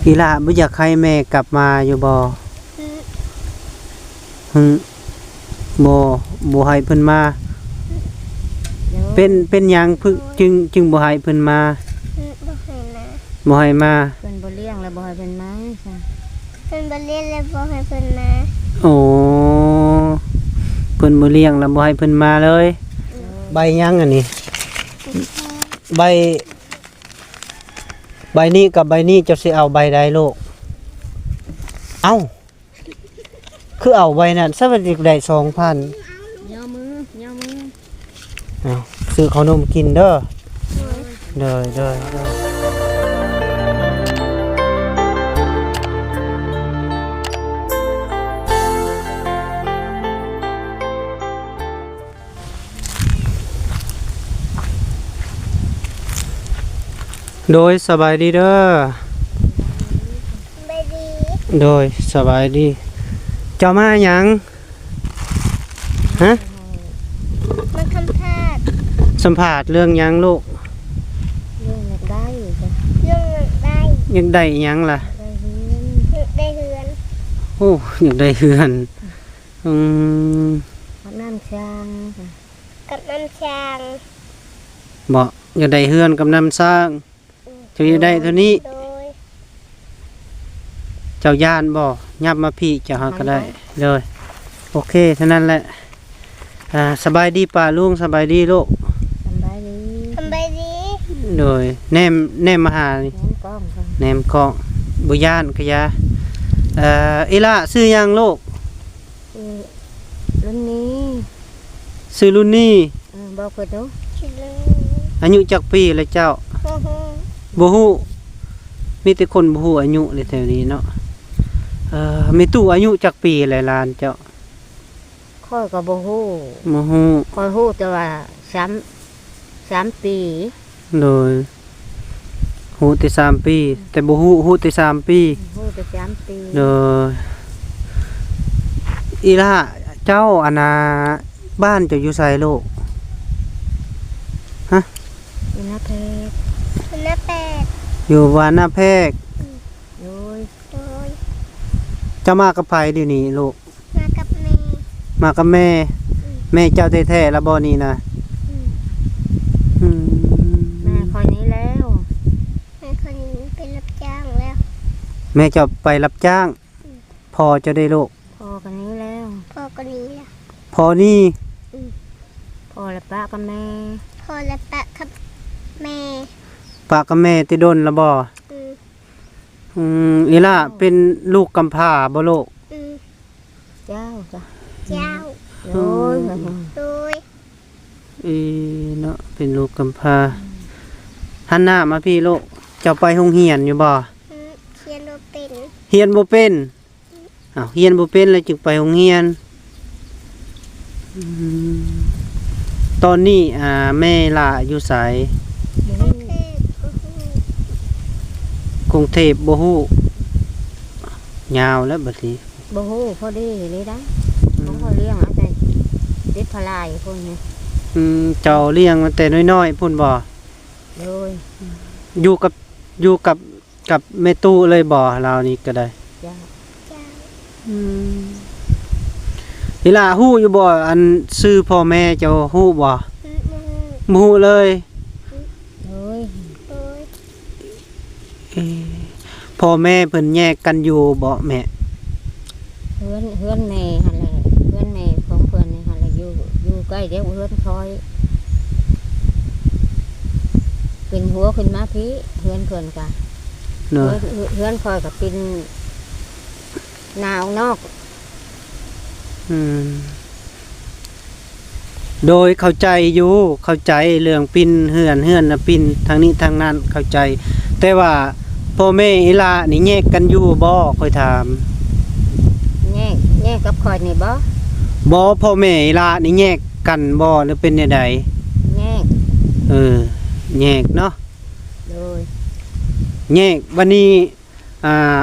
ອີ່ຫຼ້າບໍ່ຢາກໃຫ້ແມ່ກັບມາຢູ່ບໍ່? ອືມ ຫຶ ບໍ່ ບໍ່ໃຫ້ເພິ່ນມາ. ໂດຍ ເປັນ ເປັນຫຍັງ ໂດຍ ຈຶ່ງ ຈຶ່ງບໍ່ໃຫ້ເພິ່ນມາ? ອືມ ບໍ່ໃຫ້ມາ ບໍ່ໃຫ້ມາ. ເພິ່ນບໍ່ລ້ຽງແລ້ວບໍ່ໃຫ້ເພິ່ນມາ. ເພິ່ນບໍ່ລ້ຽງແລ້ວບໍ່ໃຫ້ເພິ່ນມາ. ໂອ້ ເພິ່ນບໍ່ລ້ຽງແລ້ວບໍ່ໃຫ້ເພິ່ນມາເລີຍ. ໂດຍ ໃບຫຍັງອັນນີ້? ໃບ ໃບນີ້ກັບໃບນີ້ ເຈົ້າຊິເອົາໃບໃດລູກ? ເອົ້າ ຄືເອົາໃບນັ້ນ ສະວ່າຊິໄດ້ສອງພັນ. ຍໍມື ຍໍມື. ເອົາ ຊື້ເຂົ້າໜົມກິນເດີ. ໂດຍ ໂດຍ ໂດຍ. ໂດຍ ສະບາຍດີເດີ. ສະບາຍດີ. ໂດຍ ສະບາຍດີ. ເຈົ້າມາຫຍັງ? ຮະ? ມາສຳພາດ. ສຳພາດເລື່ອງຫຍັງລູກ? ເລື່ອງຢາກໄດ້ ເລື່ອງຢາກໄດ້. ຢາກໄດ້ຫຍັງລະ? ຢາກໄດ້ເຮືອນ. ຢາກໄດ້ເຮືອນ. ໂອ້ ຢາກໄດ້ເຮືອນ. ອືມ ກັບນ້ຳຊ້າງ. ກັບນ້ຳຊ້າງ. ບໍ່ ຢາກໄດ້ເຮືອນກັບນ້ຳຊ້າງ. ອືມ ເຈົ້າຢາກໄດ້ເທົ່ານີ້. ໂດຍ ເຈົ້າຢ້ານບໍ່? ຫຍັບມາພີ້ ເຈົ້າຫາກໍໄດ້. ໂດຍ ໂອເຄ ເທົ່ານັ້ນແຫຼະ. ອ່າ ສະບາຍດີປ້າລຸງ. ສະບາຍດີລູກ. ສະບາຍດີ. ສະບາຍດີ. ໂດຍ ແນມ ແນມມາຫານີ້ ແນມກ້ອງ ແນມກ້ອງ ບໍ່ຢ້ານກະຢ່າ. ເອີ ອີ່ຫຼ້າ ຊື່ຫຍັງລູກ? ຊື່ລຸນນີ. ຊື່ລຸນນີ. ເອີ ບອກເພິ່ນດູ. ອາຍຸຈັກປີລະເຈົ້າ? ບໍ່ຮູ້ ບໍ່ຮູ້. ມີແຕ່ຄົນບໍ່ຮູ້ອາຍຸໃນແຖວນີ້ເນາະ. ເອີ ແມ່ຕູ້ ອາຍຸຈັກປີແລະຫຼານເຈົ້າ? ຂ້ອຍກໍບໍ່ຮູ້ ບໍ່ຮູ້. ຂ້ອຍຮູ້ແຕ່ວ່າສາມ ສາມປີ. ໂດຍ ຮູ້ແຕ່ສາມປີ ແຕ່ບໍ່ຮູ້ ຮູ້ແຕ່ສາມປີ. ຮູ້ແຕ່ສາມປີ. ໂດຍ ອີ່ຫຼ້າ ເຈົ້າ ອັນນ່າ ບ້ານເຈົ້າຢູ່ໃສລູກ? ຮະ? ຢູ່ນາແພກ. ຢູ່ນາແພກ. ຢູ່ບ້ານນາແພກ. ອືມ ໂດຍ. ໂດຍ ເຈົ້າມາກັບໃຜດຽວນີ້ລູກ? ມາກັບແມ່. ມາກັບແມ່. ອືມ ແມ່ເຈົ້າແທ້ໆລະບໍ່ນີ້ນະ? ອືມ ອືມ ແມ່ຂ້ອຍໜີແລ້ວ. ແມ່ຂ້ອຍໜີໄປຮັບຈ້າງແລ້ວ. ແມ່ເຈົ້າໄປຮັບຈ້າງ. ອືມ ພໍ່ເຈົ້າເດລູກ? ພໍ່ກໍໜີແລ້ວ. ພໍ່ກໍໜີແລ້ວ. ພໍ່ໜີ? ອືມ ພໍ່ລະປະກັບແມ່. ພໍ່ລະປະກັບແມ່. ປະກັບແມ່ແຕ່ດົນລະບໍ່? ອືມ ອືມ ອີ່ຫຼ້າ ເປັນລູກກຳພ້າບໍ່ລູກ? ອືມ ເຈົ້າ ເຈົ້າ ເຈົ້າ. ໂດຍ ໂດຍ. ເອີ ເນາະ ເປັນລູກກຳພ້າ. ອືມ ຫັນໜ້າມາພີ້ລູກ. ເຈົ້າໄປໂຮງຮຽນຢູ່ບໍ່? ອືມ ຮຽນບໍ່ເປັນ. ຮຽນບໍ່ເປັນ? ອ້າວ ຮຽນບໍ່ເປັນແລ້ວຈຶ່ງໄປໂຮງຮຽນ. ອືມ ຕອນນີ້ ອ່າ ແມ່ຫຼ້າຢູ່ໃສ? ກຸງເທບ ບໍ່ຮູ້. ກຸງເທບ ບໍ່ຮູ້. ຍາວແລ້ວບັດນີ້. ບໍ່ຮູ້ ພໍດີນີ້ໄດ໋. ອືມ ຂອງຂ້ອຍລ້ຽງເອົາແຕ່ຕິດພະລາຍພຸ້ນ. ອືມ ເຈົ້າລ້ຽງມາແຕ່ນ້ອຍໆພຸ້ນບໍ່? ໂດຍ. ຢູ່ກັບ ຢູ່ກັບ ກັບແມ່ຕູ້ເລີຍບໍ່? ລາວນີ້ກໍໄດ້. ເຈົ້າ. ເຈົ້າ. ອືມ ອີ່ຫຼ້າ ຮູ້ຢູ່ບໍ່ ອັນຊື່ພໍ່ແມ່ເຈົ້າ ຮູ້ບໍ່? ອືມ ບໍ່ຮູ້. ບໍ່ຮູ້ເລີຍ. ອືມ ໂດຍ. ໂດຍ. ເອີ ພໍ່ແມ່ເພິ່ນແຍກກັນຢູ່ບໍ່ແມ່? ເຮືອນ ເຮືອນແມ່ຫັ້ນແຫຼະ ເຮືອນແມ່ຂອງເພິ່ນນີ້ຫັ້ນແຫຼະ ຢູ່ ຢູ່ໃກ້ດຽວເຮືອນຂ້ອຍ. ເປັນຫົວຂຶ້ນມາພີ້ ເຮືອນເພິ່ນກະ. ໂດຍ. ເຮືອນ ເຮືອນຂ້ອຍກະເປັນໜ້າອອກນອກ. ອືມ ໂດຍ ເຂົ້າໃຈຢູ່ ເຂົ້າໃຈເລື່ອງປິ່ນເຮືອນ ເຮືອນນະປິ່ນທາງນີ້ທາງນັ້ນ ເຂົ້າໃຈ. ແຕ່ວ່າພໍ່ແມ່ອີ່ຫຼ້ານີ້ແຍກກັນຢູ່ບໍ່? ຂ້ອຍຖາມ. ແຍກ ແຍກກັບຂ້ອຍນີ້ບໍ່? ບໍ່ ພໍ່ແມ່ອີ່ຫຼ້ານີ້ແຍກກັນບໍ່ ຫຼືເປັນແນວໃດ? ແຍກ. ເອີ ແຍກເນາະ. ໂດຍ. ແຍກ ບັດນີ້ ອ່າ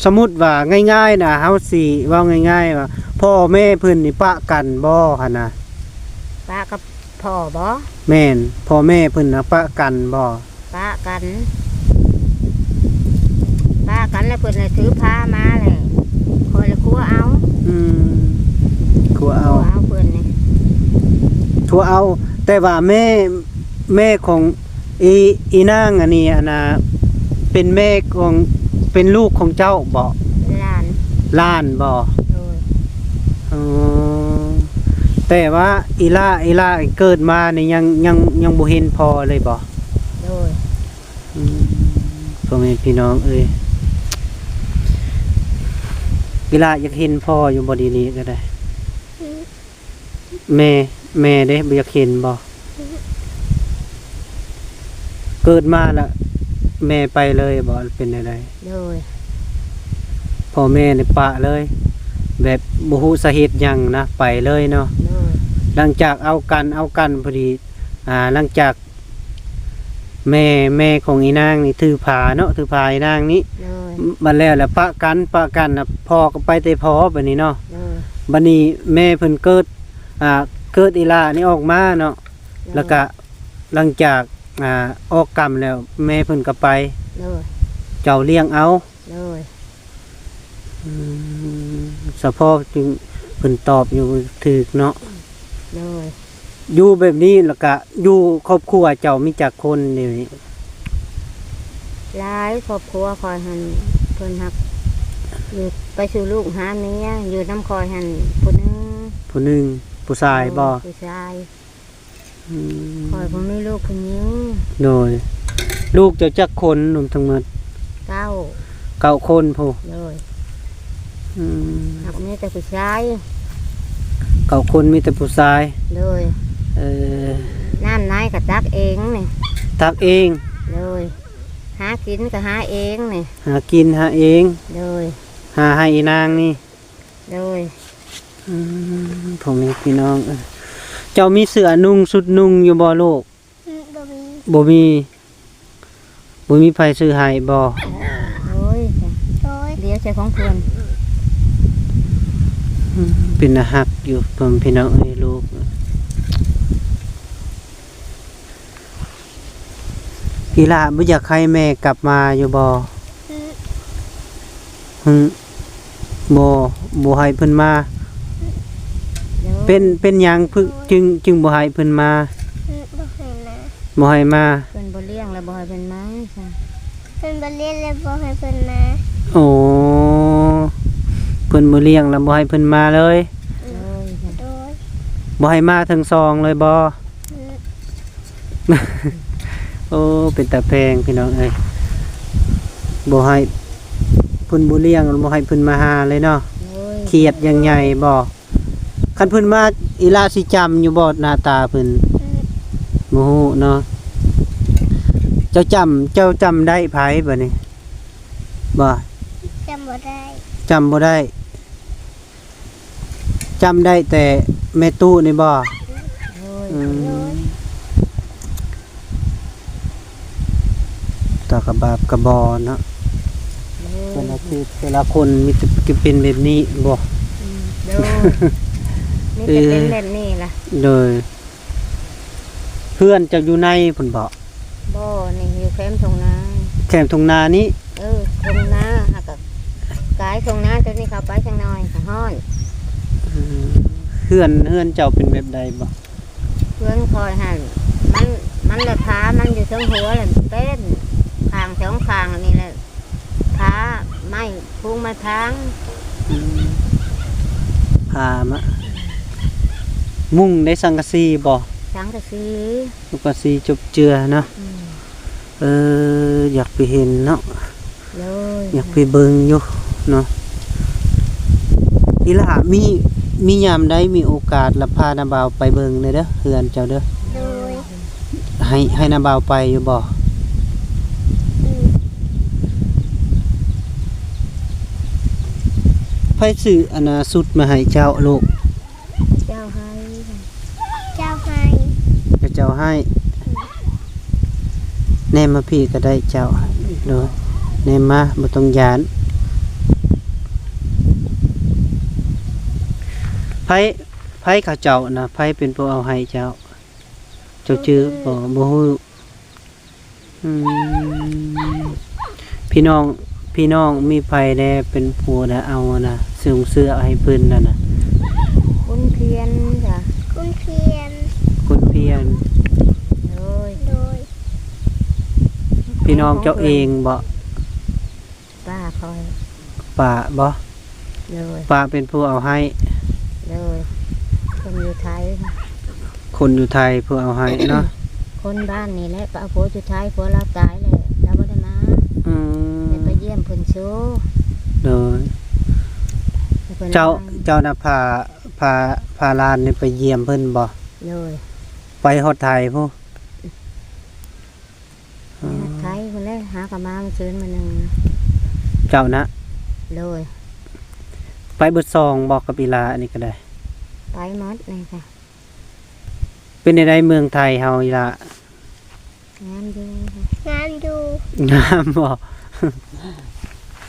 ສົມມຸດວ່າງ່າຍໆນະ ເຮົາຊິເວົ້າງ່າຍໆວ່າ ພໍ່ແມ່ເພິ່ນນີ້ປະກັນບໍ່ຫັ້ນນະ? ປະກັບພໍ່ບໍ? ແມ່ນ ພໍ່ແມ່ເພິ່ນນະປະກັນບໍ່? ປະກັນ ປະ ກັນ ແລ້ວເພິ່ນລະຖືພາມາ ແລ້ວຂ້ອຍລະຄົວເອົາ. ອືມ ຄົວເອົາ ຄົວເອົາເພິ່ນນີ້ ຄົວເອົາ. ແຕ່ວ່າແມ່ ແມ່ຂອງອີ ອີນາງອັນນີ້ ອັນນ່າ ເປັນແມ່ຂອງ ເປັນລູກຂອງເຈົ້າບໍ? ຫຼານ ຫຼານບໍ? ໂດຍ. ອໍ ແຕ່ວ່າອີຫຼ້າ ອີຫຼ້າເກີດມານີ້ ຍັງ ຍັງ ຍັງບໍ່ເຫັນພໍ່ເລີຍບໍ? ໂດຍ. ອືມ ພໍ່ແມ່ພີ່ນ້ອງເອີຍ ອີຫຼ້າຢາກເຫັນພໍ່ຢູ່ບໍ່? ດີໆກໍໄດ້. ອືມ ແມ່ ແມ່ເດ້ ບໍ່ຢາກເຫັນບໍ່? ອືມ ເກີດມາລະແມ່ໄປເລີຍບໍ ຫຼືເປັນແນວໃດ? ໂດຍ. ພໍ່ແມ່ນີ້ປະເລີຍ ແບບບໍ່ຮູ້ສາເຫດຫຍັງນະ ໄປເລີຍເນາະ. ໂດຍ. ຫຼັງຈາກເອົາກັນ ເອົາກັນພໍດີ ອ່າ ຫຼັງຈາກ ແມ່ ແມ່ຂອງອີນາງນີ້ຖືພາເນາະ ຖືພາອີນາງນີ້. ໂດຍ. ບັດແລ້ວລະປະກັນ ປະກັນລະພໍ່ກໍໄປແຕ່ພໍ່ບັດນີ້ເນາະ. ໂດຍ. ບັດນີ້ແມ່ເພິ່ນເກີດ ອ່າ ເກີດອີຫຼ້ານີ້ອອກມາເນາະ. ໂດຍ. ແລ້ວກະຫຼັງຈາກ ອ່າ ອອກກຳແລ້ວ ແມ່ເພິ່ນກໍໄປ. ໂດຍ. ເຈົ້າລ້ຽງເອົາ. ໂດຍ. ອືມ ສະເພາະຈຶ່ງເພິ່ນຕອບຢູ່ຖືກເນາະ. ໂດຍ. ຢູ່ແບບນີ້ລະກະ ຢູ່ຄອບຄົວເຈົ້າມີຈັກຄົນດຽວນີ້? ຫຼາຍ ຄອບຄົວຂ້ອຍຫັ້ນ ເພິ່ນຮັກຢູ່ ໄປສູ່ລູກຫາເມຍ ຢູ່ນຳຂ້ອຍຫັ້ນຜູ້ໜຶ່ງ. ຜູ້ໜຶ່ງ ຜູ້ຊາຍບໍ? ໂດຍ ຜູ້ຊາຍ. ອືມ ຂ້ອຍບໍ່ມີລູກຜູ້ຍິງ. ໂດຍ. ລູກເຈົ້າຈັກຄົນລວມທັງໝົດ? ເກົ້າ ເກົ້າຄົນພຸ້ນ. ໂດຍ. ອືມ ຫາກມີແຕ່ຜູ້ຊາຍ. ເກົ້າຄົນມີແຕ່ຜູ້ຊາຍ. ໂດຍ. ເອີ ນ້ຳໃນກໍຕັກເອງນີ້. ຕັກເອງ. ໂດຍ. ຫາກິນກໍຫາເອງນີ້. ຫາກິນຫາເອງ. ໂດຍ. ຫາໃຫ້ອີນາງນີ້. ໂດຍ. ອືມ ພໍ່ແມ່ພີ່ນ້ອງເອີຍ ເຈົ້າມີເສື້ອນຸ່ງຊຸດນຸ່ງຢູ່ບໍ່ລູກ? ອືມ ບໍ່ມີ ບໍ່ມີ ບໍ່ມີໃຜຊື້ໃຫ້ບໍ່? ໂດຍ ໂດຍ ດຽວໃສ່ຂອງເພິ່ນ. ອືມ ເປັນຕາຮັກຢູ່ ພໍ່ແມ່ພີ່ນ້ອງເອີຍ ລູກ. ອີຫຼ້າບໍ່ຢາກໃຫ້ແມ່ກັບມາຢູ່ບໍ່? ອືມ ຫຶ ບໍ່ ບໍ່ໃຫ້ເພິ່ນມາ. ໂດຍ. ເປັນ ເປັນຫຍັງ ໂດຍ ຈຶ່ງ ຈຶ່ງບໍ່ໃຫ້ເພິ່ນມາ? ອືມ ບໍ່ໃຫ້ມາ. ບໍ່ໃຫ້ມາ. ເພິ່ນບໍ່ລ້ຽງແລ້ວບໍ່ໃຫ້ເພິ່ນມາ. ເພິ່ນບໍ່ລ້ຽງແລ້ວບໍ່ໃຫ້ເພິ່ນມາ. ໂອ້ ເພິ່ນບໍ່ລ້ຽງແລ້ວບໍ່ໃຫ້ເພິ່ນມາເລີຍ. ໂດຍ ໂດຍ. ບໍ່ໃຫ້ມາທັງສອງເລີຍບໍ່? ອືມ ໂອ້ ເປັນຕາແພງພີ່ນ້ອງເອີຍ ບໍ່ໃຫ້ ເພິ່ນບໍ່ລ້ຽງ ບໍ່ໃຫ້ເພິ່ນມາຫາເລີຍເນາະ. ໂດຍ. ຄຽດຢ່າງໃຫຍ່ບໍ່? ຄັນເພິ່ນມາ ອີຫຼ້າຊິຈຳຢູ່ບໍ່ ໜ້າຕາເພິ່ນ? ອືມ ບໍ່ຮູ້ເນາະ. ເຈົ້າຈຳ ເຈົ້າຈຳໄດ້ໃຜບັດນີ້? ບໍ່ ຈຳບໍ່ໄດ້. ຈຳບໍ່ໄດ້. ຈຳໄດ້ແຕ່ແມ່ຕູ້ນີ້ບໍ່? ໂດຍ. ອືມ ໂດຍ. ຕາກະບາບກະບໍ່ເນາະ. ໂດຍ. ແຕ່ລະທີ່ ແຕ່ລະຄົນມີແຕ່ຈະເປັນແບບນີ້ບໍ່? ອືມ ໂດຍ. ມີແຕ່ເປັນແບບນີ້ລະ. ເອີ ໂດຍ. ເຮືອນເຈົ້າຢູ່ໃນພຸ້ນບໍ່? ບໍ່ ນີ້ຢູ່ແຄມທົ່ງນາ. ແຄມທົ່ງນານີ້? ເອີ ທົ່ງນາ ຫາກະກາຍທົ່ງນາໂຕນີ້ເຂົ້າໄປຈັກໜ້ອຍກະຮອດ. ອືມ ເຮືອນ ເຮືອນເຈົ້າເປັນແບບໃດບໍ? ເຮືອນຂ້ອຍຫັ້ນ ມັນ ມັນລະຜາມັນຢູ່ເທິງຫົວ ແລ້ວເປັນຂ້າງສອງຂ້າງນີ້ແຫຼະ ຜາໄມ້ ໂຄງໄມ້ພາງ. ອືມ ຜາມະ ມຸງໄດ້ສັງກະສີບໍ່? ສັງກະສີ. ສັງກະສີຈົບເຈືອເນາະ. ອືມ ເອີ ຢາກໄປເຫັນເນາະ. ໂດຍ. ຢາກໄປເບິ່ງຢູ່ເນາະ. ອີຫຼ້າ ມີ ມີຍາມໃດມີໂອກາດລະພານ້າບ່າວໄປເບິ່ງແດ່ເດີ ເຮືອນເຈົ້າເດີ. ໂດຍ. ໃຫ້ ໃຫ້ນ້າບ່າວໄປຢູ່ບໍ່? ອືມ. ໃຜຊື້ອັນນ່າຊຸດມາໃຫ້ເຈົ້າລູກ? ເຈົ້າໃຫ້ ເຈົ້າໃຫ້ ເຈົ້າໃຫ້. ແນມມາພີ້ກໍໄດ້ເຈົ້າ. ໂດຍ. ແນມມາ ບໍ່ຕ້ອງຢ້ານ. ໃຜ ໃຜເຂົາເຈົ້ານະ ໃຜເປັນຜູ້ເອົາໃຫ້ເຈົ້າ? ເຈົ້າຈື່ບໍ່? ບໍ່ຮູ້. ອືມ ພີ່ນ້ອງ ພີ່ນ້ອງມີໃຜແດ່ເປັນຜູ້ໄດ້ເອົານະ ຊຸງເສື້ອໃຫ້ເພິ່ນນັ້ນນະ? ຄຸນພຽນຈ້ະ. ຄຸນພຽນ. ຄຸນພຽນ. ໂດຍ. ໂດຍ. ພີ່ນ້ອງເຈົ້າເອງບໍ? ປ້າຂ້ອຍ. ປ້າບໍ? ໂດຍ. ປ້າເປັນຜູ້ເອົາໃຫ້? ໂດຍ. ຄົນຢູ່ໄທ. ຄົນຢູ່ໄທຜູ້ເອົາໃຫ້ເນາະ. ຄົນບ້ານນີ້ແຫຼະ ໄປເອົາຜົວຢູ່ໄທ ຜົວລາວຕາຍແລ້ວ ລາວບໍ່ໄດ້ມາ. ອືມ. ແລ້ວໄປຢ້ຽມເພິ່ນໂຊ. ໂດຍ. ເຈົ້າ ເຈົ້ານະພາ ພາ ພາຫຼານນີ້ໄປຢ້ຽມເພິ່ນບໍ? ໂດຍ. ໄປຮອດໄທພຸ້ນ? ໄປຮອດໄທພຸ້ນແຫຼະ ຫາກໍມາມື້ຊືນມື້ໜຶ່ງ. ເຈົ້ານະ? ໂດຍ. ໄປເບິດສອງບໍກັບອີຫຼ້ານີ້ກໍໄດ້? ໄປໝົດນີ້ກະ. ເປັນແນວໃດເມືອງໄທເຮົາອີຫຼ້າ? ງາມຢູ່. ງາມຢູ່. ງາມບໍ?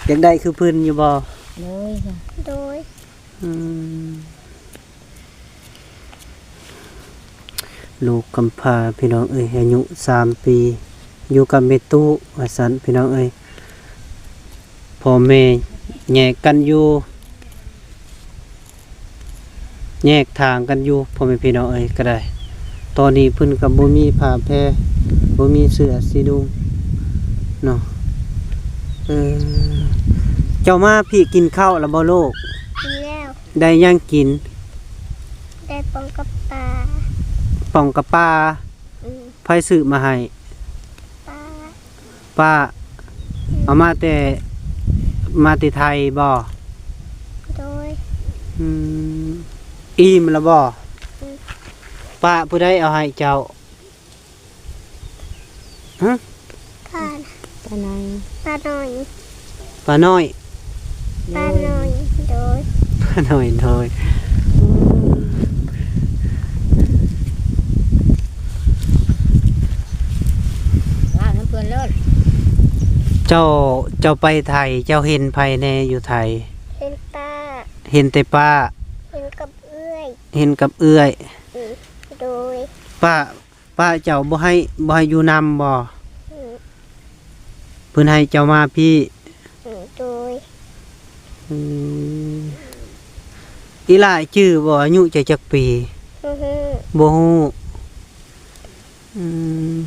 ຢາກໄດ້ຄືເພິ່ນຢູ່ບໍ? ໂດຍ. ໂດຍ. ອືມ. ລູກກຳພ້າພີ່ນ້ອງເອີຍ ອາຍຸສາມປີ ຢູ່ກັບແມ່ຕູ້ວ່າຊັ້ນພີ່ນ້ອງເອີຍ. ພໍ່ແມ່ແຍກກັນຢູ່ ແຍກທາງກັນຢູ່ ພໍ່ແມ່ພີ່ນ້ອງເອີຍ ກໍໄດ້. ຕອນນີ້ເພິ່ນກໍບໍ່ມີຜ້າແພ ບໍ່ມີເສື້ອຊິນຸ່ງເນາະ. ເອີ ເຈົ້າມາພີ້ກິນເຂົ້າແລ້ວບໍ່ລູກ? ກິນແລ້ວ. ໄດ້ຫຍັງກິນ? ໄດ້ປ່ອງກັບປາ. ປ່ອງກັບປາ? ອືມ. ໃຜຊື້ມາໃຫ້? ປາ. ປ້າ ອືມ ເອົາມາແຕ່ ມາແຕ່ໄທບໍ? ໂດຍ. ອືມ ອີ່ມແລ້ວບໍ? ອືມ. ປ້າຜູ້ໃດເອົາໃຫ້ເຈົ້າ? ຮະ? ປາ ປານ້ອຍ. ປານ້ອຍ. ປານ້ອຍ. ໂດຍ. ປານ້ອຍ. ໂດຍ. ປານ້ອຍ. ໂດຍ. ວ່ານຳເພິ່ນໂລດ. ເຈົ້າ ເຈົ້າໄປໄທ ເຈົ້າເຫັນໃຜແດ່ຢູ່ໄທ? ເຫັນປ້າ. ເຫັນແຕ່ປ້າ. ເຫັນກັບເອື້ອຍ. ເຫັນກັບເອື້ອຍ. ອືມ. ໂດຍ. ປ້າ ປ້າເຈົ້າບໍ່ໃຫ້ ບໍ່ໃຫ້ຢູ່ນຳບໍ? ອືມ. ເພິ່ນໃຫ້ເຈົ້າມາພີ້? ອືມ. ໂດຍ. ອືມ. ອີຫຼ້າຈື່ບໍ່ ອາຍຸເຈົ້າຈັກປີ? ບໍ່ຮູ້. ບໍ່ຮູ້. ອືມ.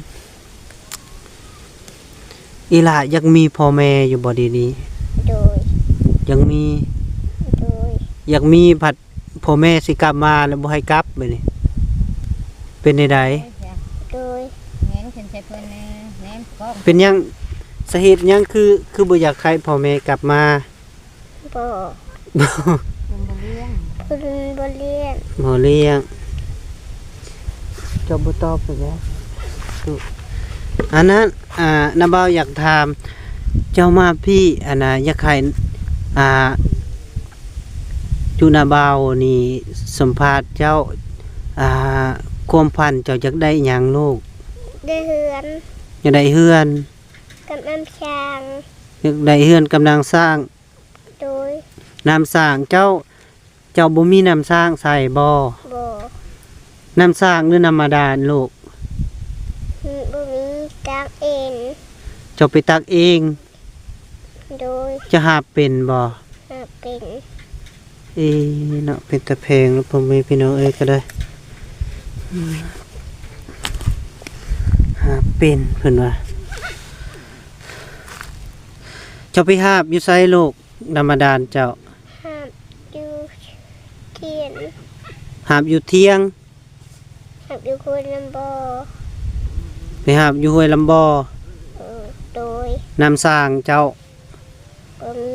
ອີຫຼ້າຢາກມີພໍ່ແມ່ຢູ່ບໍ່ດຽວນີ້? ໂດຍ. ຢາກມີ? ໂດຍ. ຢາກມີ ພັດພໍ່ແມ່ຊິກັບມາແລ້ວບໍ່ໃຫ້ກັບບາດນີ້ ເປັນແນວໃດ? ໂດຍ. ແນມຂຶ້ນໃສ່ເພິ່ນແດ່ ແນມກ້ອງ. ເປັນຫຍັງ ສາເຫດຫຍັງຄື ຄືບໍ່ຢາກໃຫ້ພໍ່ແມ່ກັບມາ? ບໍ່. ເພິ່ນບໍ່ລ້ຽງ. ເພິ່ນບໍ່ລ້ຽງ. ບໍ່ລ້ຽງ. ເຈົ້າບໍ່ຕອບເພິ່ນແລ້ວ. ອັນນັ້ນ ອ່າ ນ້າບ່າວຢາກຖາມ ເຈົ້າມາພີ້ ອັນນ່າ ຢາກໃຫ້ ອ່າ ຈຸນ້າບ່າວນີ້ສຳພາດເຈົ້າ ອ່າ ຄວາມຝັນເຈົ້າຢາກໄດ້ຫຍັງລູກ? ໄດ້ເຮືອນ. ຢາກໄດ້ເຮືອນ ກັບນ້ຳສ້າງ. ຢາກໄດ້ເຮືອນກັບນ້ຳສ້າງ. ໂດຍ. ນ້ຳສ້າງ ເຈົ້າ ເຈົ້າບໍ່ມີນ້ຳສ້າງໃຊ້ບໍ່? ບໍ່. ນ້ຳສ້າງ ຫຼື ນ້ຳບາດານລູກ? ອືມ ບໍ່ມີ ຕັກເອງ. ເຈົ້າໄປຕັກເອງ? ໂດຍ. ເຈົ້າຫາບເປັນບໍ່? ຫາບເປັນ. ເອ ເນາະ ເປັນຕາແພງເນາະ ພໍ່ແມ່ພີ່ນ້ອງເອີຍ ກໍໄດ້ ອືມ ຫາບເປັນເພິ່ນວ່າ. ເຈົ້າໄປຫາບຢູ່ໃສລູກ ນ້ຳບາດານເຈົ້າ? ຫາບຢູ່ຖຽງ. ຫາບຢູ່ຖຽງ? ຫາບຢູ່ຫ້ວຍລຳບໍ່. ໄປຫາບຢູ່ຫ້ວຍລຳບໍ່? ເອີ ໂດຍ. ນ້ຳສ້າງເຈົ້າ? ບໍ່ມີ.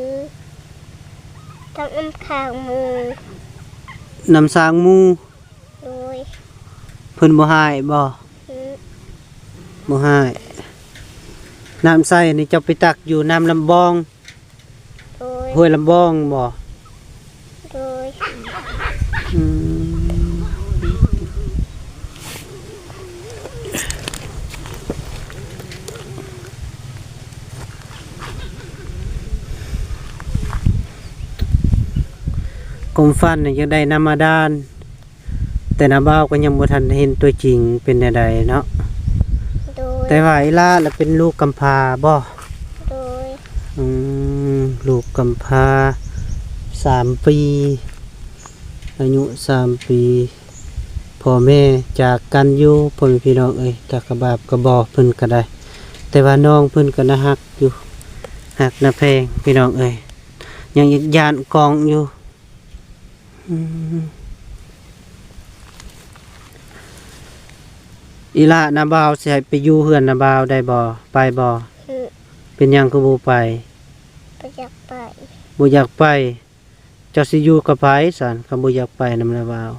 ຕ້ອງນ້ຳຄ້າງໝູ່. ນ້ຳສ້າງໝູ່? ໂດຍ. ເພິ່ນບໍ່ຮ້າຍບໍ່? ອືມ ບໍ່ຮ້າຍ. ນ້ຳໃສນີ້ເຈົ້າໄປຕັກຢູ່ນ້ຳລຳບອງ? ໂດຍ. ຫ້ວຍລຳບອງບໍ່? ໂດຍ. ອືມ ຄວາມຝັນນີ້ຢາກໄດ້ນ້ຳບາດານ. ແຕ່ນ້າບ່າວກໍຍັງບໍ່ທັນເຫັນຕົວຈິງເປັນແນວໃດເນາະ. ໂດຍ. ແຕ່ວ່າອີຫຼ້າລະເປັນລູກກຳພ້າບໍ່? ໂດຍ. ອືມ. ລູກກຳພ້າສາມປີ ອາຍຸສາມປີ ພໍ່ແມ່ຈາກກັນຢູ່ ພໍ່ແມ່ພີ່ນ້ອງເອີຍ. ກະກະບາບກະບໍ່ເພິ່ນກະໄດ້ ແຕ່ວ່ານ້ອງເພິ່ນກະໜ້າຮັກຢູ່ ຮັກໜ້າແພງພີ່ນ້ອງເອີຍ. ຍັງຢ້ານກ້ອງຢູ່. ອືມ ອີ່ຫຼ້າ ນ້າບ່າວຊິໃຫ້ໄປຢູ່ເຮືອນນ້າບ່າວໄດ້ບໍ່? ໄປບໍ່? ອືມ ເປັນຫຍັງຄືບໍ່ໄປ? ບໍ່ຢາກໄປ. ບໍ່ຢາກໄປ. ເຈົ້າຊິຢູ່ກັບໃຜຊັ້ນ ຄັນບໍ່ຢາກໄປນຳນ້າບ່າວ?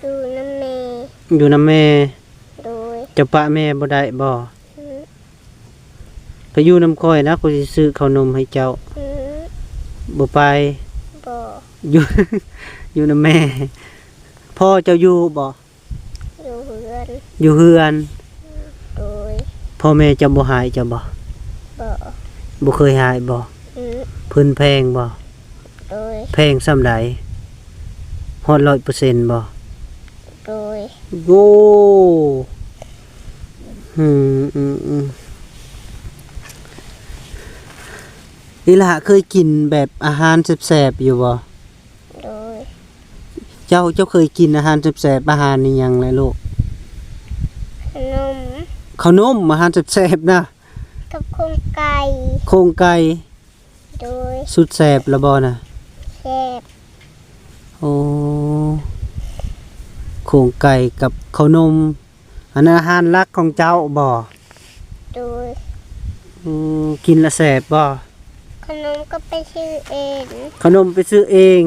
ຢູ່ນຳແມ່. ຢູ່ນຳແມ່? ໂດຍ. ເຈົ້າປະແມ່ບໍ່ໄດ້ບໍ່? ອືມ ໄປຢູ່ນຳຂ້ອຍນະ ຂ້ອຍຊິຊື້ເຂົ້າໜົມໃຫ້ເຈົ້າ. ອືມ ບໍ່ໄປ. ບໍ່. ຢູ່ ຢູ່ນຳແມ່. ພໍ່ເຈົ້າຢູ່ບໍ່? ຢູ່ເຮືອນ. ຢູ່ເຮືອນ. ໂດຍ. ພໍ່ແມ່ເຈົ້າບໍ່ຮ້າຍເຈົ້າບໍ່? ບໍ່. ບໍ່ເຄີຍຮ້າຍບໍ່? ອືມ ເພິ່ນແພງບໍ່? ໂດຍ. ແພງສ່ຳໃດ? ຮອດຮ້ອຍເປີເຊັນບໍ່? ໂດຍ. ໂອ້ ອືມ ອືມ ອືມ. ອີ່ຫຼ້າເຄີຍກິນແບບອາຫານແຊບໆຢູ່ບໍ່? ໂດຍ. ເຈົ້າ ເຈົ້າເຄີຍກິນອາຫານແຊບໆ ອາຫານອີ່ຫຍັງແຫຼະລູກ? ເຂົ້າໜົມ. ເຂົ້າໜົມ ອາຫານແຊບໆນະ? ກັບໂຄງໄກ່. ໂຄງໄກ່. ໂດຍ. ສຸດແຊບລະບໍ່ນະ? ແຊບ. ໂອ້ ໂຄງໄກ່ກັບເຂົ້າໜົມ ອັນນັ້ນອາຫານຫຼັກຂອງເຈົ້າບໍ່? ໂດຍ. ອືມ ກິນລະແຊບບໍ່? ເຂົ້າໜົມກໍໄປຊື້ເອງ. ເຂົ້າໜົມໄປຊື້ເອງ.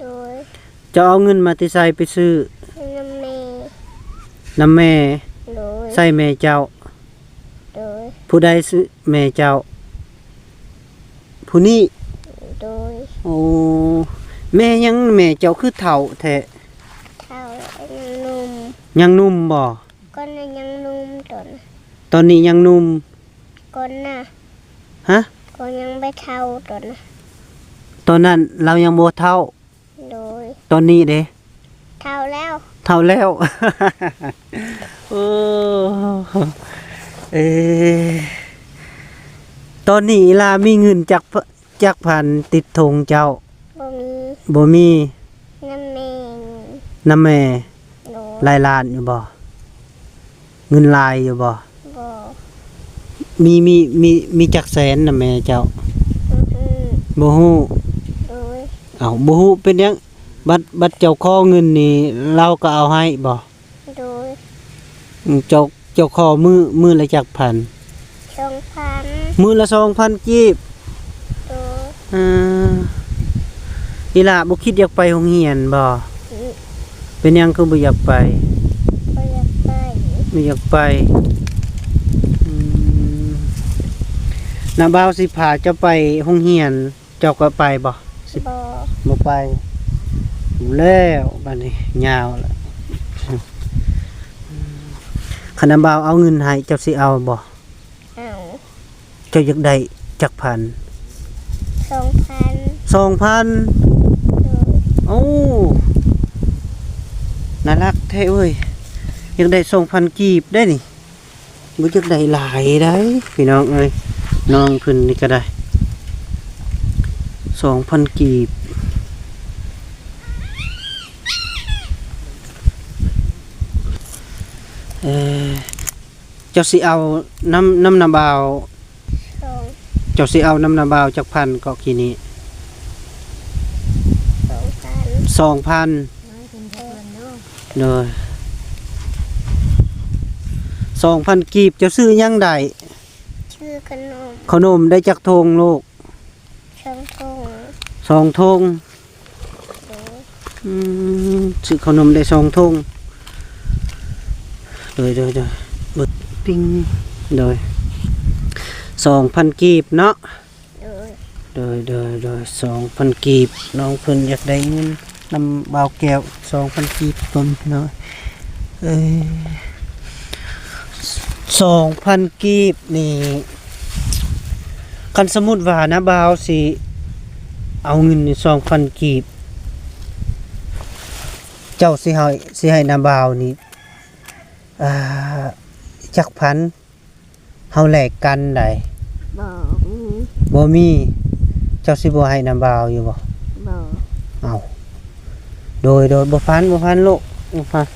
ໂດຍ. ເຈົ້າເອົາເງິນມາແຕ່ໃສໄປຊື້? ນຳແມ່. ນຳແມ່? ໂດຍ. ໃສ່ແມ່ເຈົ້າ? ໂດຍ. ຜູ້ໃດຊື້ແມ່ເຈົ້າ? ຜູ້ນີ້? ໂດຍ. ໂອ້ ແມ່ຫຍັງ ແມ່ເຈົ້າຄືເຖົ້າແທ້? ເຖົ້າແລ້ວຍັງໜຸ່ມ. ຍັງໜຸ່ມບໍ່? ກ່ອນນະຍັງໜຸ່ມຕອນ. ຕອນນີ້ຍັງໜຸ່ມ? ກ່ອນນະ. ຮະ? ກໍຍັງບໍ່ເຖົ້າຕອນນະ. ຕອນນັ້ນລາວຍັງບໍ່ເຖົ້າ? ໂດຍ. ຕອນນີ້ເດ? ເຖົ້າແລ້ວ. ເຖົ້າແລ້ວ. ໂອ້ ເອ ຕອນນີ້ອີ່ຫຼ້າມີເງິນຈັກ ຈັກພັນຕິດຖົງເຈົ້າ? ບໍ່ມີ. ບໍ່ມີ. ນຳແມ່. ນຳແມ່. ໂດຍ. ຫຼາຍລ້ານຢູ່ບໍ່? ເງິນຫຼາຍຢູ່ບໍ່? ບໍ່. ມີ ມີ ມີ ມີຈັກແສນນຳແມ່ເຈົ້າ? ບໍ່ຮູ້. ບໍ່ຮູ້? ໂດຍ. ເອົ້າ ບໍ່ຮູ້ເປັນຫຍັງ? ບັດ ບັດເຈົ້າຂໍເງິນນີ້ ລາວກໍເອົາໃຫ້ບໍ່? ໂດຍ. ອືມ ເຈົ້າ ເຈົ້າຂໍມື້ ມື້ລະຈັກພັນ? ສອງພັນ. ມື້ລະສອງພັນກີບ. ໂດຍ. ເອີ ອີ່ຫຼ້າບໍ່ຄິດຢາກໄປໂຮງຮຽນບໍ່? ອືມ. ເປັນຫຍັງຄືບໍ່ຢາກໄປ? ບໍ່ຢາກໄປ. ບໍ່ຢາກໄປ. ອືມ ນ້າບ່າວຊິພາເຈົ້າໄປໂຮງຮຽນ. ເຈົ້າກໍໄປບໍ່? ຊິ ບໍ່ ບໍ່ໄປ. ແລ້ວບາດນີ້ຍາວລະ. ຄັນນ້າບ່າວເອົາເງິນໃຫ້ ເຈົ້າຊິເອົາບໍ່? ເອົາ. ເຈົ້າຢາກໄດ້ຈັກພັນ? ສອງພັນ. ສອງພັນ? ໂດຍ. ໂອ້ ໜ້າຮັກແທ້ເວີຍ. ຢາກໄດ້ສອງພັນກີບໄດ໋ນີ້. ບໍ່ຢາກໄດ້ຫຼາຍໃດ໋ພີ່ນ້ອງເອີຍ. ນ້ອງເພິ່ນນີ້ກໍໄດ້ສອງພັນກີບ. ເອີ ເຈົ້າຊິເອົານຳ ນຳນ້າບ່າວ ສອງ ເຈົ້າຊິເອົານຳນ້າບ່າວຈັກພັນເກາະຂີ້ໜີ້? ສອງພັນ. ສອງພັນ. ໂດຍ. ສອງພັນກີບ ເຈົ້າຊື້ຫຍັງໄດ້? ຊື້ຂະໜົມ. ຂະໜົມໄດ້ຈັກຖົງລູກ? ສອງຖົງ. ສອງຖົງ. ໂດຍ. ອືມ ຊື້ເຂົ້າໜົມໄດ້ສອງຖົງ. ໂດຍ ໂດຍ ໂດຍ. ເບິ່ງ ປິງ. ໂດຍ. ສອງພັນກີບເນາະ. ໂດຍ ໂດຍ ໂດຍ ໂດຍ ສອງພັນກີບ. ນ້ອງເພິ່ນຢາກໄດ້ເງິນນຳບ່າວແກ້ວ ສອງພັນກີບ ຕົນເນາະ. ເອີ ສອງພັນກີບນີ້ ຄັນສົມມຸດວ່ານ້າບ່າວຊິເອົາເງິນນີ້ ສອງພັນກີບ ເຈົ້າຊິໃຫ້ ຊິໃຫ້ນ້າບ່າວນີ້ ອ່າ ຈັກພັນ? ເຮົາແລກກັນໃດ? ບໍ່ມີ. ບໍ່ມີ. ເຈົ້າຊິບໍ່ໃຫ້ນ້າບ່າວຢູ່ບໍ່? ບໍ່. ເອົ້າ ໂດຍ ໂດຍ ບໍ່ຟັນ ບໍ່ຟັນລູກ ບໍ່ຟັນ.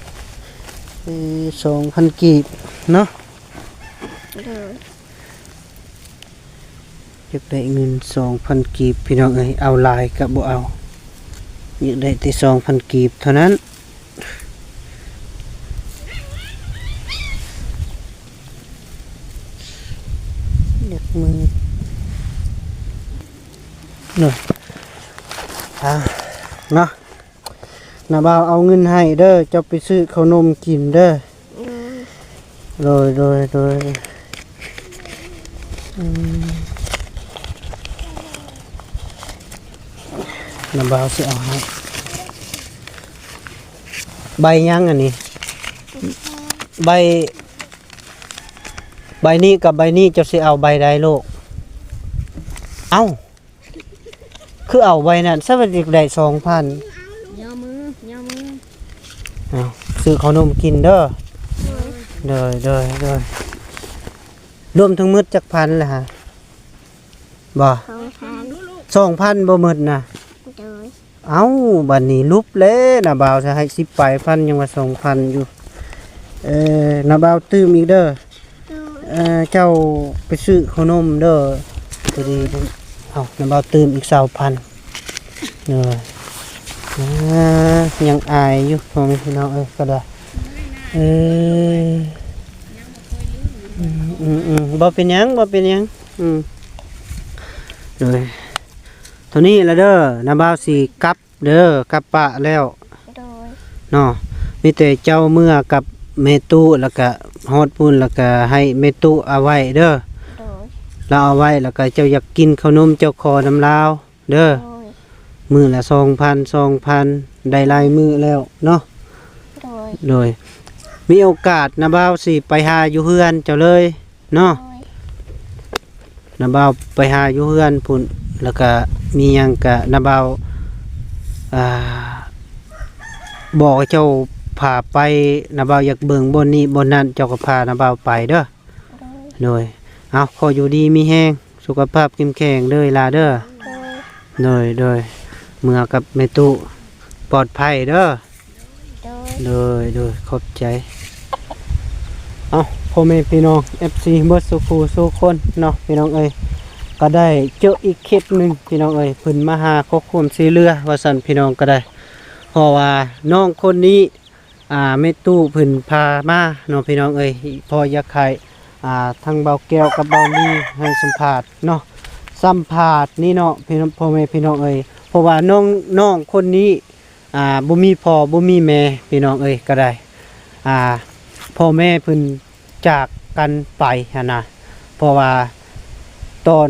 ເອີ ສອງພັນກີບເນາະ. ໂດຍ. ຢາກໄດ້ເງິນສອງພັນກີບ ພີ່ນ້ອງເອີຍ, ເອົາຫຼາຍກໍບໍ່ເອົາ, ຢາກໄດ້ແຕ່ສອງພັນກີບເທົ່ານັ້ນ. ຢາກມື ເນາະ ເນາະ. ນ້າບ່າວເອົາເງິນໃຫ້ເດີ, ເຈົ້າໄປຊື້ເຂົ້າໜົມກິນເດີ. ໂດຍ ໂດຍ ໂດຍ ອືມ ນ້າບ່າວຊິເອົາໃຫ້. ໃບຫຍັງອັນນີ້? ໃບ ໃບນີ້ກັບໃບນີ້ ເຈົ້າຊິເອົາໃບໃດລູກ? ເອົ້າ ຄືເອົາໃບນັ້ນ ສະວ່າຢາກໄດ້ສອງພັນ. ຍໍມື ຍໍມື. ເອົາ ຊື້ເຂົ້າໜົມກິນເດີ. ໂດຍ ໂດຍ ໂດຍ ໂດຍ. ລວມທັງໝົດຈັກພັນລະຫະ? ບໍ່ ສອງພັນ ສອງພັນບໍ່ໝົດນະ? ໂດຍ. ເອົ້າ ບັດນີ້ຫຼຸບແລ້ວ ນ້າບ່າວຈະໃຫ້ສິບປາຍພັນ ຍັງວ່າສອງພັນຢູ່. ເອີ ນ້າບ່າວຕື່ມອີກເດີ. ໂດຍ. ເອີ ເຈົ້າໄປຊື້ເຂົ້າໜົມເດີ. ໂດຍ. ເອົາ ນ້າບ່າວຕື່ມອີກຊາວພັນ. ໂດຍ. ອ່າ ຍັງອາຍຢູ່ ພໍ່ແມ່ພີ່ນ້ອງເອີຍ ກໍໄດ້. ເອີ ອືມໆໆ ບໍ່ເປັນຫຍັງ ບໍ່ເປັນຫຍັງ. ອືມ ໂດຍ. ເທົ່ານີ້ລະເດີ ນ້າບ່າວຊິກັບເດີ ກັບປະແລ້ວ. ໂດຍ. ເນາະ ມີແຕ່ເຈົ້າເມືອກັບແມ່ຕູ້ ແລ້ວກະຮອດພຸ້ນ ແລ້ວກະໃຫ້ແມ່ຕູ້ເອົາໄວ້ເດີ. ໂດຍ. ລາວເອົາໄວ້ ແລ້ວກະເຈົ້າຢາກກິນເຂົ້າໜົມ ເຈົ້າຂໍນຳລາວເດີ. ໂດຍ. ມື້ລະສອງພັນ ສອງພັນ ໄດ້ຫຼາຍມື້ແລ້ວເນາະ. ໂດຍ. ໂດຍ. ມີໂອກາດນ້າບ່າວຊິໄປຫາຢູ່ເຮືອນເຈົ້າເລີຍ. ເນາະ. ໂດຍ. ນ້າບ່າວໄປຫາຢູ່ເຮືອນພຸ້ນ ແລ້ວກະມີຫຍັງກະນ້າບ່າວ ອ່າ ບອກໃຫ້ເຈົ້າພາໄປ, ນ້າບ່າວຢາກເບິ່ງບ່ອນນີ້ບ່ອນນັ້ນ ເຈົ້າກໍພານ້າບ່າວໄປເດີ. ໂດຍ. ໂດຍ. ເອົາ ຂໍຢູ່ດີມີແຮງ ສຸຂະພາບເຂັ້ມແຂງເດີຫຼ້າເດີ. ໂດຍ. ໂດຍ ໂດຍ. ເມືອກັບແມ່ຕູ້ປອດໄພເດີ. ໂດຍ ໂດຍ ໂດຍ ຂອບໃຈ. ເອົ້າ ພໍ່ແມ່ພີ່ນ້ອງ ເອັຟຊີ ເບິດສູ່ຄູ່ສູ່ຄົນເນາະ ພີ່ນ້ອງເອີຍ, ກໍໄດ້ເຈີອີກເຄສໜຶ່ງ ພີ່ນ້ອງເອີຍ, ເພິ່ນມາຫາຂໍຄວາມຊ່ວຍເຫຼືອວ່າຊັ້ນ ພີ່ນ້ອງກໍໄດ້. ເພາະວ່ານ້ອງຄົນນີ້ ອ່າ ແມ່ຕູ້ເພິ່ນພາມາເນາະ ພີ່ນ້ອງເອີຍ, ເພາະຢາກໃຫ້ ອ່າ ທັງບ່າວແກ້ວກັບບ່າວລີໃຫ້ສຳພາດເນາະ, ສຳພາດນີ້ເນາະ ພີ່ນ້ອງ ພໍ່ແມ່ພີ່ນ້ອງເອີຍ. ເພາະວ່ານ້ອງ ນ້ອງຄົນນີ້ ອ່າ ບໍ່ມີພໍ່ບໍ່ມີແມ່ ພີ່ນ້ອງເອີຍ ກໍໄດ້ ອ່າ ພໍ່ແມ່ເພິ່ນຈາກກັນໄປຫັ້ນນະ. ເພາະວ່າຕອນ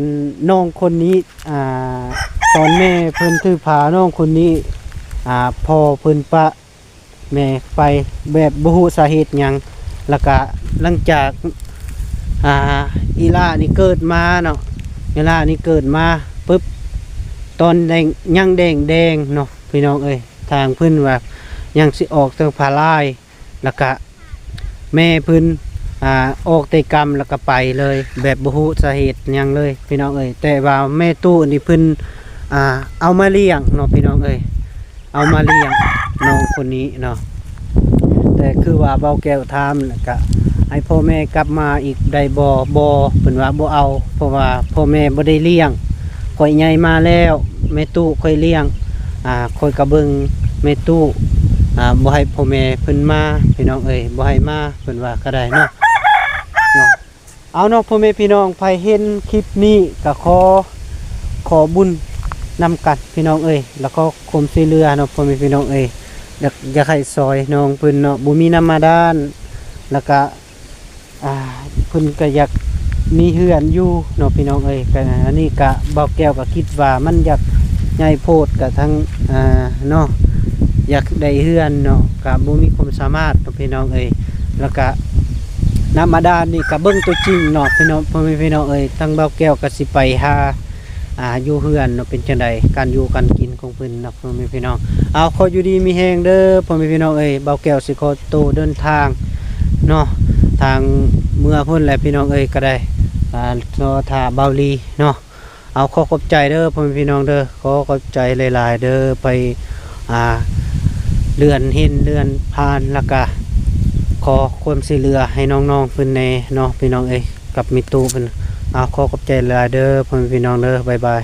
ນ້ອງຄົນນີ້ ອ່າ ຕອນແມ່ເພິ່ນຖືພານ້ອງຄົນນີ້ ອ່າ ພໍ່ເພິ່ນປະແມ່ໄປແບບບໍ່ຮູ້ສາເຫດຫຍັງ. ແລ້ວກະຫຼັງຈາກ ອ່າ ອີ່ຫຼ້ານີ້ເກີດມາເນາະ, ອີ່ຫຼ້ານີ້ເກີດມາປຶບ ຕອນແດງ ຍັງແດງໆເນາະ ພີ່ນ້ອງເອີຍ, ທາງເພິ່ນວ່າຍັງຊິອອກແຕ່ຜ້າລາຍ, ແລ້ວກະແມ່ເພິ່ນ ອ່າ ອອກແຕ່ກຳ ແລ້ວກະໄປເລີຍ ແບບບໍ່ຮູ້ສາເຫດຫຍັງເລີຍ ພີ່ນ້ອງເອີຍ. ແຕ່ວ່າແມ່ຕູ້ນີ້ເພິ່ນ ອ່າ ເອົາມາລ້ຽງເນາະ ພີ່ນ້ອງເອີຍ, ເອົາມາລ້ຽງນ້ອງຄົນນີ້ເນາະ. ແຕ່ຄືວ່າບ່າວແກ້ວຖາມ ແລ້ວກະໃຫ້ພໍ່ແມ່ກັບມາອີກໄດ້ບໍ່? ບໍ່ ເພິ່ນວ່າບໍ່ເອົາ, ເພາະວ່າພໍ່ແມ່ບໍ່ໄດ້ລ້ຽງ. ຂ້ອຍໃຫຍ່ມາແລ້ວ ແມ່ຕູ້ຂ້ອຍລ້ຽງ, ອ່າ ຂ້ອຍກໍເບິ່ງແມ່ຕູ້, ອ່າ ບໍ່ໃຫ້ພໍ່ແມ່ເພິ່ນມາ ພີ່ນ້ອງເອີຍ, ບໍ່ໃຫ້ມາ ເພິ່ນວ່າກໍໄດ້ເນາະ ເນາະ. ເອົາເນາະ ພໍ່ແມ່ພີ່ນ້ອງ, ໃຜເຫັນຄລິບນີ້ກໍຂໍ ຂໍບຸນນຳກັນ ພີ່ນ້ອງເອີຍ, ແລ້ວກໍຄວາມຊ່ວຍເຫຼືອເນາະ ພໍ່ແມ່ພີ່ນ້ອງເອີຍ. ຢາກ ຢາກໃຫ້ຊ່ອຍນ້ອງເພິ່ນເນາະ, ບໍ່ມີນ້ຳບາດານ ແລ້ວກະ ອ່າ ເພິ່ນກໍຢາກມີເຮືອນຢູ່ເນາະ ພີ່ນ້ອງເອີຍ. ກໍອັນນີ້ກະ ບ່າວແກ້ວກໍຄິດວ່າມັນຢາກໃຫຍ່ໂພດ ກະທັງ ອ່າ ເນາະ, ຢາກໄດ້ເຮືອນເນາະ, ກະບໍ່ມີຄວາມສາມາດເນາະ ພີ່ນ້ອງເອີຍ. ແລ້ວກະນ້ຳບາດານນີ້ກະເບິ່ງຕົວຈິງເນາະ ພີ່ນ້ອງ ພໍ່ແມ່ພີ່ນ້ອງເອີຍ. ທາງບ່າວແກ້ວກໍຊິໄປຫາ ອ່າ ຢູ່ເຮືອນເນາະ, ເປັນຈັ່ງໃດການຢູ່ການກິນ ຂອງເພິ່ນເນາະ ພໍ່ແມ່ພີ່ນ້ອງ. ເອົາ ຂໍຢູ່ດີມີແຮງເດີ ພໍ່ແມ່ພີ່ນ້ອງເອີຍ, ບ່າວແກ້ວຊິຂໍໂຕເດີນທາງເນາະ, ທາງເມືອພຸ້ນແຫຼະ ພີ່ນ້ອງເອີຍ ກໍໄດ້ ອ່າ ລໍຖ້າບ່າວລີເນາະ. ເອົາ ຂໍຂອບໃຈເດີພໍ່ແມ່ພີ່ນ້ອງເດີ ຂໍຂອບໃຈຫຼາຍໆເດີ ໄປ ອ່າ ເລື່ອນເຫັນເລື່ອນຜ່ານ ແລ້ວກະຂໍຄວາມຊ່ວຍເຫຼືອໃຫ້ນ້ອງໆເພິ່ນແດ່ເນາະ ພີ່ນ້ອງເອີຍ ກັບແມ່ຕູ້ເພິ່ນ. ເອົາ ຂໍຂອບໃຈຫຼາຍໆເດີພໍ່ແມ່ພີ່ນ້ອງເດີ ບາຍບາຍ.